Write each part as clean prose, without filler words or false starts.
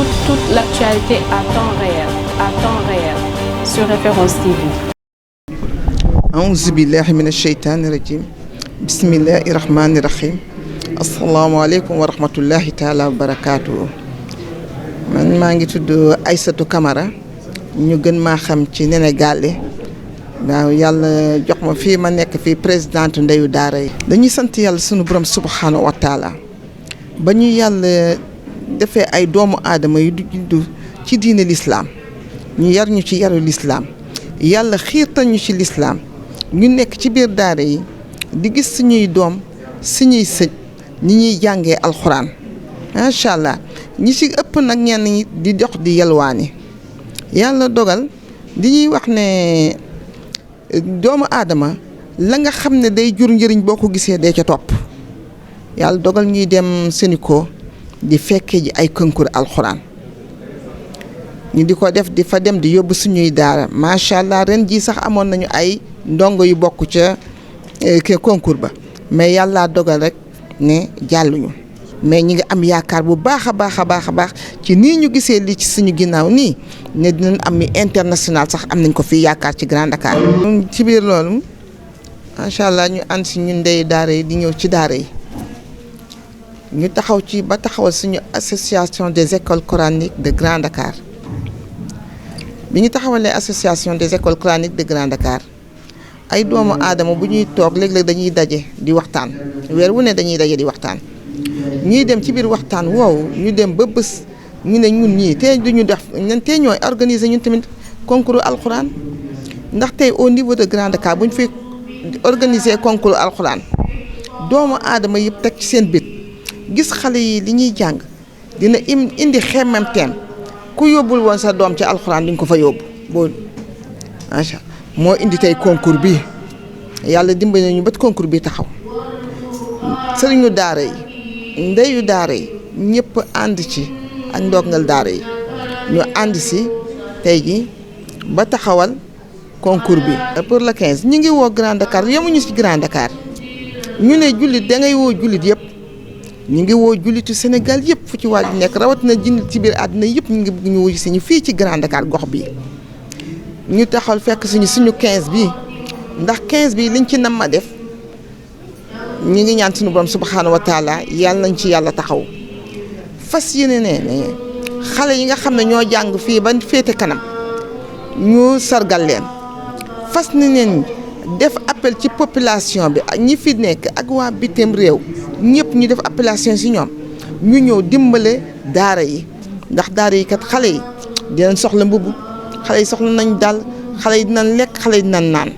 toute l'actualité à temps réel sur Référence TV. Aouzu billahi minash shaytani rajim. Bismillahi rahmani rahim. Assalamu alaikum wa rahmatullahi ta'ala wa barakatuh. Man maa ngi tudd Aïssatou Camara ñu gën maa xam ci Néné Gallé. waaw yàlla jox ma fii ma nekk fii présidente ndeyu daara yi. dañuy sant yàlla sunu borom subhanahu wa taala ba ñu yàlla defee ay doomu aadama yu juddu ci diine lislaam ñu yar ñu ci yaru lislaam yàlla xiirtal ñu ci lislaam ñu nekk ci biir daara yi di gis suñuy doom suñuy sëj ñi ñuy jàngee alxuraan macha allah ñi ci ëpp nag ñenn ñi di dox di yalwaani yàlla dogal di ñuy wax ne doomu aadama la nga xam ne day jur njëriñ boo ko gisee dee ca topp yàlla dogal ñuy dem Sénico di fekkee ji ay concours alxuraan ñu di ko def di fa dem di yóbbu suñuy daara macha allah ren jii sax amoon nañu ay ndongo yu bokk ca concours ba mais yàlla dogal rek ne jàlluñu mais ñi ngi am yaakaar bu baax a baax a baax a baax ci nii ñu gisee lii ci suñu ginnaaw nii ne dinañ am mi international sax am nañ ko fii yaakaar ci Grand Dakar. ci biir loolu macha allah ñu ànd si ñun ndey daara yi di ñëw ci daara yi ñu taxaw ci ba taxawal suñu association des écoles coraniques de Grand Dakar bi ñu taxawalee association des écoles coraniques de Grand Dakar ay doomu aadama bu ñuy toog léeg-léeg dañuy daje di waxtaan weer wu ne dañuy daje di waxtaan. ñuy dem ci biir waxtaan woowu ñu dem ba bés ñu ne ñun ñii tey duñu def ñun tey ñooy organiser ñun tamit concours alxuraan ndax tey au niveau de Grand Dakar bu ñu fi organiser concours alxuraan doomu aadama yëpp teg ci seen bët gis xale yi li ñuy jàng dina indi xemmemteem ku yóbbul woon sa doom ci alxuraan di nga ko fa yóbbu boo macha moo indi tey concours bi yàlla dimbali ñu bët concours bi taxaw sëriñu daara yi. ndeyu daara yi ñëpp ànd ci ak ndongal daara yi ñu ànd si tey ji ba taxawal concours bi. pour le 15 ñu ngi woo Grand Dakar yemuñu ci Grand Dakar ñu ne jullit da ngay woo jullit yëpp ñu ngi woo jullitu Sénégal yëpp fu ci waaj nekk rawatina jullit ci biir àddina yëpp ñu ngi bëgg ñu wuyu si ñu fii ci Grand Dakar gox bi ñu taxawal fekk suñu 15 bi ndax 15 bi liñ ci nam ma def. ñu ngi ñaan suñu borom subhanahu wa taala yàlla nañ ci yàlla taxaw fas yéene ne xale yi nga xam ne ñoo jàng fii ba féete kanam ñu sargal leen fas ni neen def appel ci population bi ak ñi fi nekk ak waa bitim réew ñëpp ñu def appellation si ñoom ñu ñëw dimbale daara yi ndax daara yi kat xale yi dinañ soxla mbubb xale yi soxla nañ dal xale yi dinañ lekk xale yi dinañ naan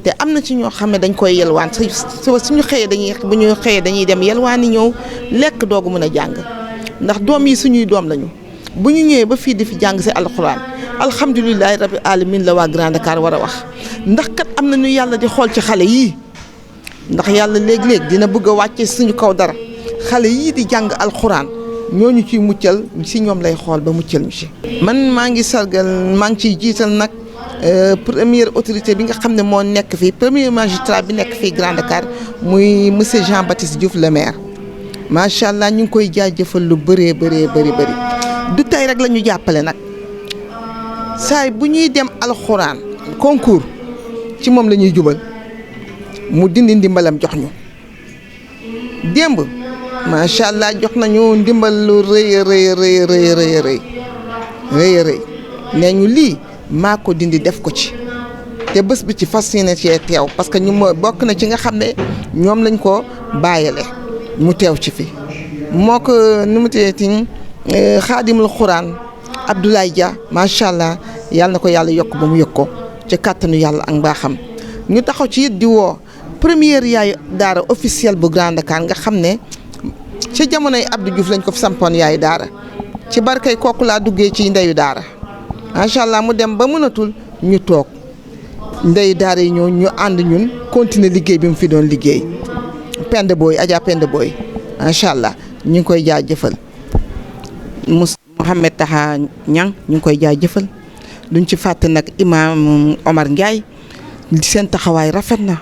te am na ci ñoo xam ne dañ koy yelwaan suñu xëyee bu ñu xëyee dañuy dem yelwaani ñëw lekk doogu mën a jàng ndax doom yi suñuy doom lañu bu ñu ñëwee ba fii di fi jàng si alxuraan alhamdulilahi rabbi alamin la waa Grand Dakar war a wax ndax kat am na ñu yàlla di xool ci xale yii ndax yàlla léeg-léeg dina bëgg a wàcce suñu kaw dara xale yii di jàng alxuraan ñooñu ciy muccal si ñoom lay xool ba muccal ñu si. man maa ngi sargal maa ngi ciy jiital nag. Première autorité bi nga xam ne moo nekk fii premier magistrat bi nekk fii Grand Dakar muy monsieur Jean-Baptiste Diouf le maire macha allah ñu ngi koy jaajëfal lu bëree bëri du tey rek la ñu jàppale nag saay bu ñuy dem alxuraan concours ci moom la ñuy jubal mu dindi ndimbalam jox ñu démb macha allah jox nañu ndimbal lu rëy nee ñu lii. maa ko dindi def ko ci te bés bi ci fas yéene cee teew parce que ñu bokk na ci nga xam ne ñoom lañ ko bàyyale mu teew ci fi moo ko nu mu teeti xaadimul xuraan Abdoulaye Dia macha allah yàlla na ko yàlla yokk ba mu yëg ko ci kàttanu yàlla ak mbaaxam ñu taxaw ci it di woo première yaayu daara officielle bu Grand Dakar nga xam ne ci jamonoy Abdou Diouf lañ ko fi sampoon yaayu daara ci barkay kooku laa duggee ci ndeyu daara macha allah mu dem ba mënatul ñu toog ndey daara yi ñu ànd ñun continuer liggéey bi mu fi doon liggéey Penda Boy Adja Penda Boy macha allah ñu ngi koy jaajëfal Mouhamed Taha Niang ñu ngi koy jaajëfal duñ ci fàtte nag imam Omar Ndiaye seen taxawaay rafet na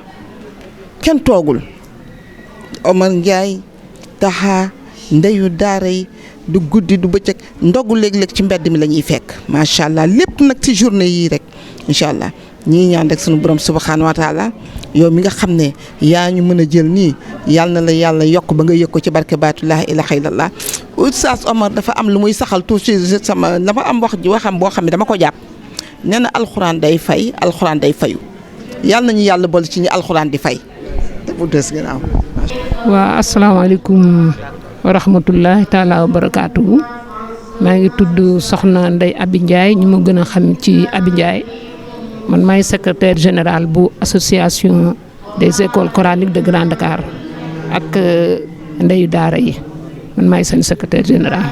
kenn toogul Omar Ndiaye Taha ndeyu daara yi du guddi du bëccëg ndogu léeg-léeg ci mbedd mi la ñuy fekk macha allah lépp nag ci journée yii rek incha allah ñii ñaan rek sunu borom subhanahu wa taala yow mi nga xam ne yaa ñu mën a jël nii yàlla na la yàlla yokk ba nga yëg ko ci barke baatu laa ilaaha illallah. Oustaz Omar dafa am lu muy saxal tuuti sama dafa am waxam boo xam ne dama ko jàpp nee na alxuraan day fay alxuraan day fayu yàlla nañu yàlla boole ci ñi alxuraan di fay. waa asalaamaaleykum wa rahmatullahi taala wa barakaatuhu maa ngi tudd Soxna Ndeye Abi Ndiaye ñu ma gën a xam ci Abi Ndiaye man maay secrétaire général bu association des écoles coraniques de Grand Dakar ak ndeyu daara yi man maay seen secrétaire général.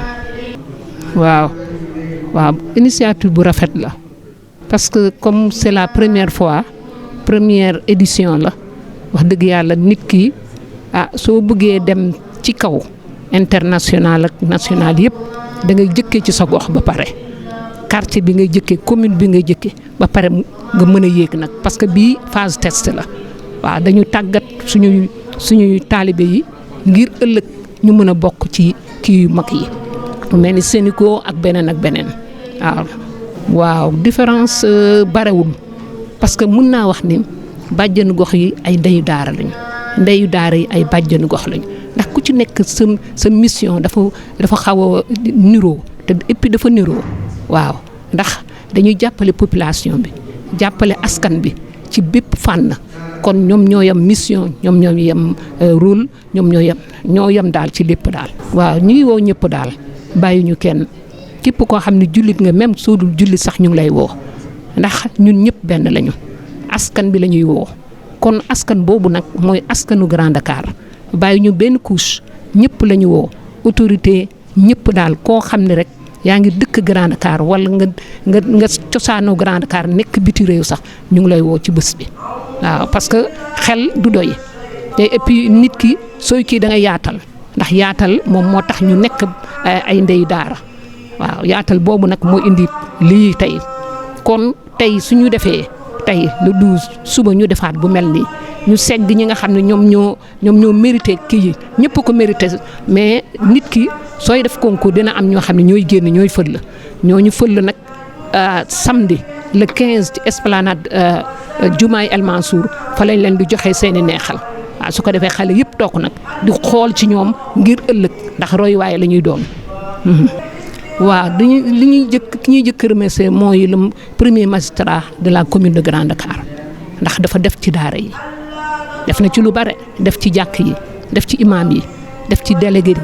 waaw initiative bu rafet la parce que comme c'est la première fois première édition la wax dëgg yàlla nit ki soo bëggee dem ci kaw international ak national yëpp da ngay jëkkee ci sa gox ba pare quartier bi ngay jëkkee commune bi ngay jëkkee ba pare nga mën a yéeg nag parce que bii phase test la waaw dañu tàggat suñuy taalibe yi ngir ëllëg ñu mën a bokk ci kii yu mag yi mu mel ni Sénico ak beneen waaw différence barewul parce que mun naa wax ni bàjjenu gox yi ay ndeyu daara lañu ndeyu daara yi ay bàjjenu gox lañu ndax ku ci nekk sa mission dafa xaw a niroo te et puis dafa niroo waaw ndax dañuy jàppale population bi jàppale askan bi ci bépp fànn kon ñoom ñoo yem mission ñoom ñoo yem rôle ñoom ñoo yem daal ci lépp daal. waaw ñu ngi woo ñëpp daal bàyyi ñu kenn képp koo xam ne jullit nga même soo dul jullit sax ñu ngi lay woo ndax ñun ñëpp benn lañu askan bi la ñuy woo kon askan boobu nag mooy askanu Grand Dakar bàyyi ñu benn couche ñëpp la ñu woo autorité ñëpp daal koo xam ne rek yaa ngi dëkk Grand Dakar wala nga cosaanoo Grand Dakar nekk biti réew sax ñu ngi lay woo ci bés bi waaw parce que xel du doy te et puis nit ki sooy kii da nga yaatal ndax yaatal moom moo tax ñu nekk ay ndey daara waaw yaatal boobu nag moo indi lii tey kon tey suñu defee tey le 12 suba ñu defaat bu mel nii ñu segg ñi nga xam ne ñoom ñoo mérité kii yi ñëpp ko mérité mais nit ki sooy def concours dina am ñoo xam ne ñooy génn ñooy fël ñooñu fël nag samedi le 15 ci esplanade Jumaay El Mansour fa lañ leen di joxe seeni neexal waaw su ko defee xale yëpp toog nag di xool ci ñoom ngir ëllëg ndax royuwaay la ñuy doon. waaw li ñuy jëkk remercier mooy le premier magistrat de la commune de Grand Dakar ndax dafa def ci daara yi def na ci lu bare def ci jàkk yi def ci imam yi def ci délégué yi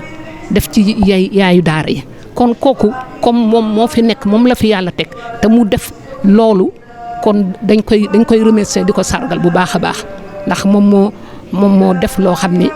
def ci yaayu daara yi kon kooku comme moom moo fi nekk moom la fi yàlla teg te mu def loolu kon dañ koy remercier di ko sargal bu baax a baax ndax moom moo def loo xam ni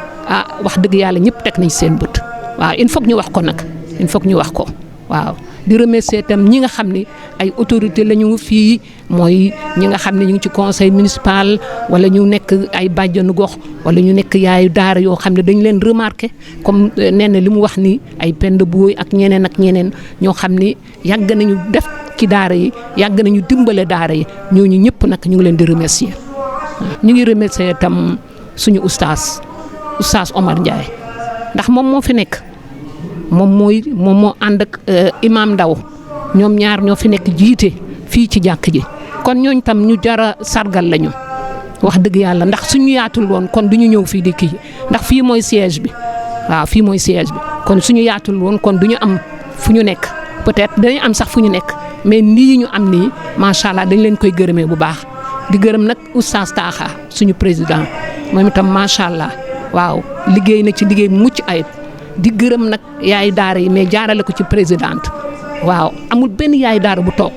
wax dëgg yàlla ñëpp teg nañ seen bët waaw il faut ñu wax ko nag il faut ñu wax ko waaw di remercier itam ñi nga xam ni ay autorité la ñu fii mooy ñi nga xam ne ñu ngi ci conseil municipal wala ñu nekk ay bàjjanu gox wala ñu nekk yaayu daara yoo xam ne dañ leen remarqué comme nee na li mu wax ni ay pend booy ak ñeneen ñoo xam ni yàgg nañu def ci daara yi yàgg nañu dimbale daara yi ñooñu ñëpp nag ñu ngi leen di remercier ñu ngi remercier itam suñu oustaz Omar Ndiaye ndax moom moo fi nekk moom moo ànd ak imam Ndaw ñoom ñaar ñoo fi nekk jiite fii ci jàkk ji kon ñooñ tam ñu jara sargal lañu wax dëgg yàlla ndax suñu yaatul woon kon du ñu ñëw fii di kii ndax fii mooy siège bi waaw fii mooy siège bi kon suñu yaatul woon kon du ñu am fu ñu nekk peut-être dañu am sax fu ñu nekk mais nii ñu am nii macha allah dañ leen koy gërëmee bu baax di gërëm nag oustaz Taha suñu président moom itam macha allah waaw liggéey na ci liggéey mucc ayib di gërëm nag yaayu daara yi mais jaarale ko ci présidente waaw amul benn yaayu daara bu toog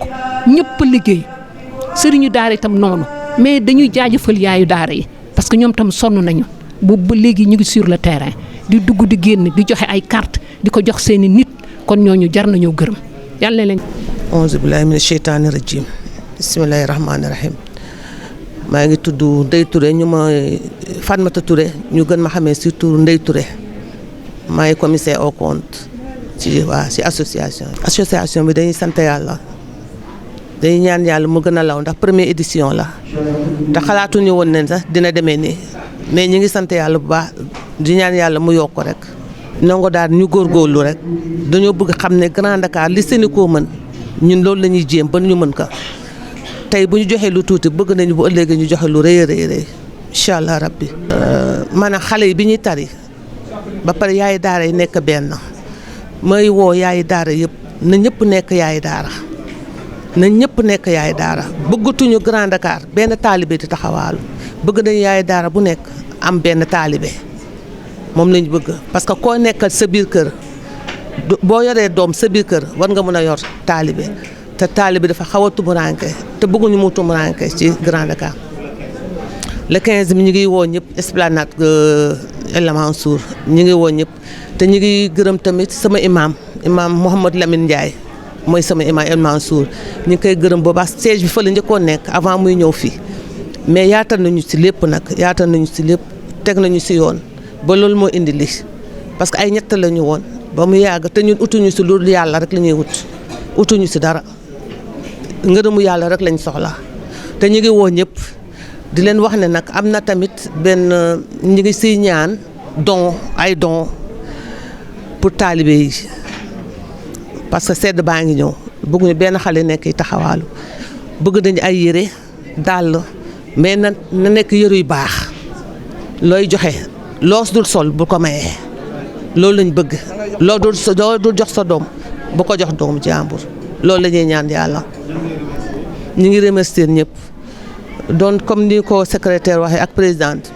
ñëpp liggéey sëriñu daara itam noonu mais dañuy jaajëfal yaayu daara yi parce que ñoom tam sonn nañu boobu ba léegi ñu ngi sur le terrain di dugg di génn di joxe ay carte di ko jox seeni nit kon ñooñu jar nañoo gërëm yàlla leen. auzu billaahi mina sheytaani rajiim bismillaahi rahmaani rahiim maa ngi tudd Ndeye Touré ñu ma Fatmata Touré ñu gën ma xamee surtout Ndeye Touré maay commissaire au compte ci association bi dañuy sant yàlla dañuy ñaan yàlla mu gën a law ndax première édition la te xalaatuñu woon ne sax dina demee nii mais ñi ngi sant yàlla bu baax di ñaan yàlla mu yokk rek ndongo daara ñu góorgóorlu rek dañoo bëgg xam ne Grand Dakar li Sénégal mën ñun loolu la ñuy jéem ba ñu mën ko tey bu ñu joxee lu tuuti bëgg nañu bu ëllëgee ñu joxe lu rëy a rëy incha allah rabbi. maanaam xale yi bi ñuy tari ba pare yaay daara yi nekk benn may woo yaay daara yëpp na ñëpp nekk yaay daara na ñëpp nekk yaay daara bëggatuñu Grand Dakar benn taalibe di taxawaalu bëgg nañu yaay daara bu nekk am benn taalibe moom lañu bëgg parce que koo nekkal sa biir kër boo yoree doom sa biir kër war nga mën a yor taalibe te taalibe dafa xaw a tumuranke te bëgguñu mu tumuranke ci Grand Dakar le 15 bi ñu ngi woo ñëpp esplanade El Mansour ñu ngi woo ñëpp te ñu ngi gërëm tamit sama imam Mouhamed Lamine Ndiaye mooy sama imam El Mansour ñu ngi koy gërëm bu baax siège bi fa la njëkkoon nekk avant muy ñëw fii mais yaatal nañu ci lépp nag yaatal nañu ci lépp teg nañu ci yoon ba loolu moo indi lii parce que ay ñett la ñu woon ba mu yàgg te ñun utuñu ci loolu yàlla rek la ñuy wut utuñu ci dara ngërëmu yàlla rek lañ soxla te ñu ngi woo ñëpp di leen wax ne nag am na tamit benn ñu ngi siy ñaan ay don pour taalibe yi parce que sedd baa ngi ñëw bëgguñu benn xale nekk yi taxawaalu bëgg nañu ay yére dàll mais na nekk yëre yu baax looy joxe loo dul sol bu ko mayee loolu lañ bëgg loo dul jox sa doom bu ko jox doomu jàmbur loolu la ñuy ñaan yàlla. ñu ngi remercier ñëpp doon comme ni ko secrétaire waxee ak présidente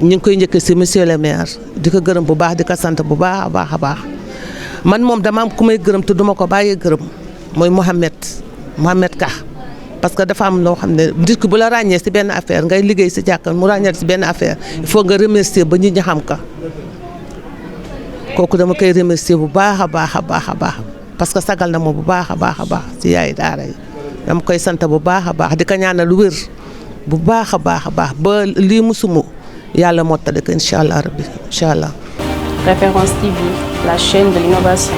ñu ngi koy njëkk ci monsieur le maire di ko gërëm bu baax di ko sant bu baax a baax man moom dama am ku may gërëm te duma ko bàyyee gërëm mooy Mohamed Ka parce que dafa am loo xam ne nit ki bu la ràññee ci benn affaire ngay liggéey ci jàkka mu ràññee ci benn affaire il faut nga remercier ba nit ñi xam ka kooku dama koy remercier bu baax a baax parce que sagal na ma bu baax a baax ci yaay daara yi dama koy sant bu baax a baax di ko ñaanal lu wér bu baax a baax ba lii musumu yàlla mottali ko incha allah rabbi incha allah. Référence TV, la chaîne de l'innovation.